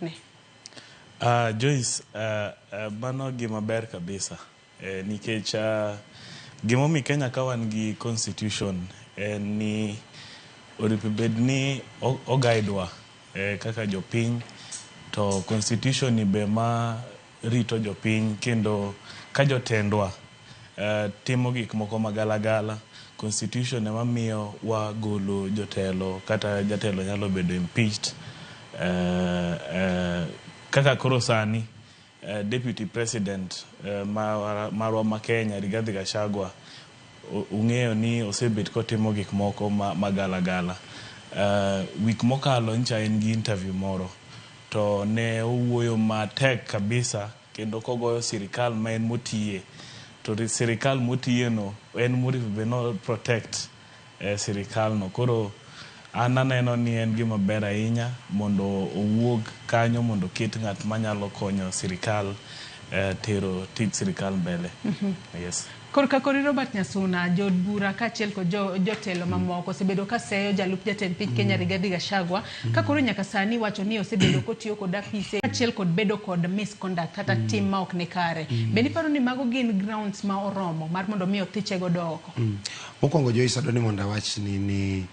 Ni. Joyce, mano gima ber kabisa nikech gimomiyo Kenya ka wan gi constitution en ni onego bed ni o guide wa kaka jopiny to constitution ni be ma rito jopiny kendo ka jotendwa timo gik moko magalagala constitution ema miyo wagolo jotelo kata jatelo nyalo bedo impeached kaka koro sani deputy president marwa ma Kenya Rigathi Gachagua ung'eyo ni osebet kotimo gik moko magalagala. Wik mokalo ncha en gi interview moro to ne owuoyo matek kabisa kendo kogoyo sirikal ma en motiye to sirikal motiye no en monego bed no protect sirikal no. Koro an aneno ni en gima ber ahinya mondo owuog kanyo mondo oket ng'at manyalo konyo sirikal tero tij sirikal mbele. Yes. Korka kori Robert Nyasuna, jood bura kaachiel kod jotelo mamoko osebedo ka seyo jalup jatend piny Kenya Rigathi Gachagua ka koro nyaka sani wacho ni osebedo kotiyo kod apise kaachiel kod bedo kod misconduct kata tim ma ok ni kare. Be niparo ni mago gin grounds ma oromo mar mondo mi othiche godo oko? Mokwongo Joyce adwa ni mondo awach ni